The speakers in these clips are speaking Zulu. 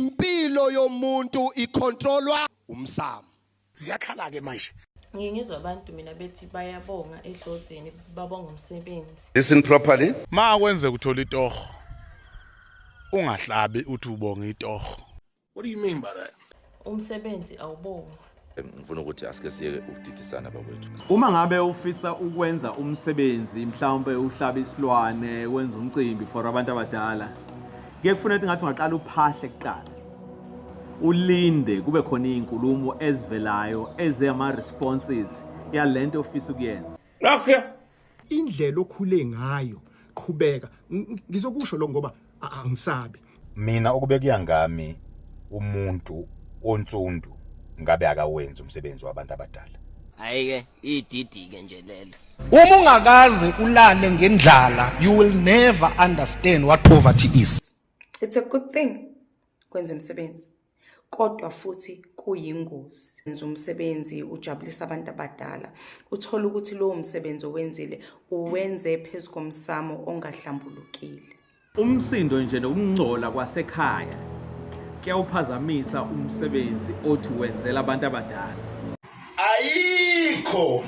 Impilo yomuntu icontrolwa umsamo. Ziyakhala ke manje. Ngiye ngizwe abantu mina bethi bayabonga edlozini, babonga umsebenzi. Listen properly. Ma kwenzeka uthola itoho, ungahlabi uthi ubonga itoho. What do you mean by that? Umsebenzi awubongwa. Ngifuna ukuthi asike siyeke ukudidisana bakwethu. Uma ngabe ufisa ukwenza umsebenzi, mhlawumbe uhlaba isilwane, wenza umcimbi for abantu abadala, kuye kufuneka ukuthi ngathi ungaqala uphahle kuqala, ulinde kube khona iy'nkulumo ezivelayo eziyama-responses yalento ofisa ukuyenza. Indlela okhule ngayo, qhubeka. Ngizokusho lo ngoba angisabi. Mina ukube kuya ngami, umuntu onsundu ngabe akawenzi umsebenzi wabantu abadala. Hhayi-ke ididi-ke nje lelo. Uma ungakaze ulale ngendlala, you will never understand what poverty is. It's a good thing kwenza imisebenzi, kodwa futhi kuyingozi. Wenza umsebenzi ujabulisa abantu abadala, uthola ukuthi lowo msebenzi owenzile uwenze phezu komsamo ongahlambulukile. Umsindo nje nokungcola kwasekhaya kuyawuphazamisa umsebenzi othi wenzela abantu abadala. Ayikho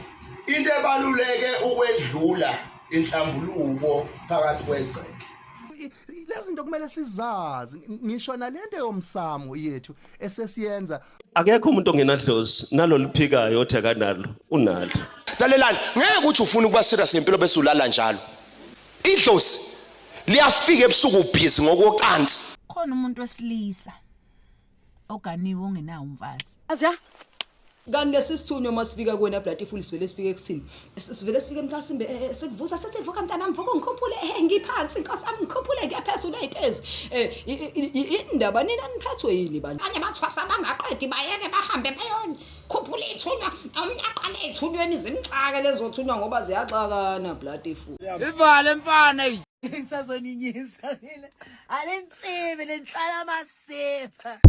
into ebaluleke ukwedlula inhlambuluko phakathi kwegceke. Lezi zinto kumele sizazi, ngisho nalento yomsamo yethu esesiyenza. Akekho umuntu ongenadlozi, naloliphikayo othi akanalo unalo. Lalelani, ngeke uthi ufuna ukuba serious ngempilo bese ulala njalo. Idlozi liyafika ebusuku ubhizi ngokocansi. Khona umuntu wesilisa oganiwe ongenawo umfazi. Kanti lesi sithunywa uma sifika kuwena Blatiful sivele sifike kusini? Sivele sifike mhlasimbe sikuvusa sithi vuka mntanami, vuka ungikhuphule, ngiphansi nkosi yami, ngikhuphule ngiyaphezulu ey'tezi. Indaba nina niphethwe yini bani? Abanye bathwasa bangaqedi, bayeke bahambe bayokhuphula iy'thunywa. Omunye aqale ey'thunyweni zimxake lezo thunywa ngoba ziyaxakana Blatiful. Ivale mfana. Ngisazoninyisa mina. Alensimbi lenhlala amasipha.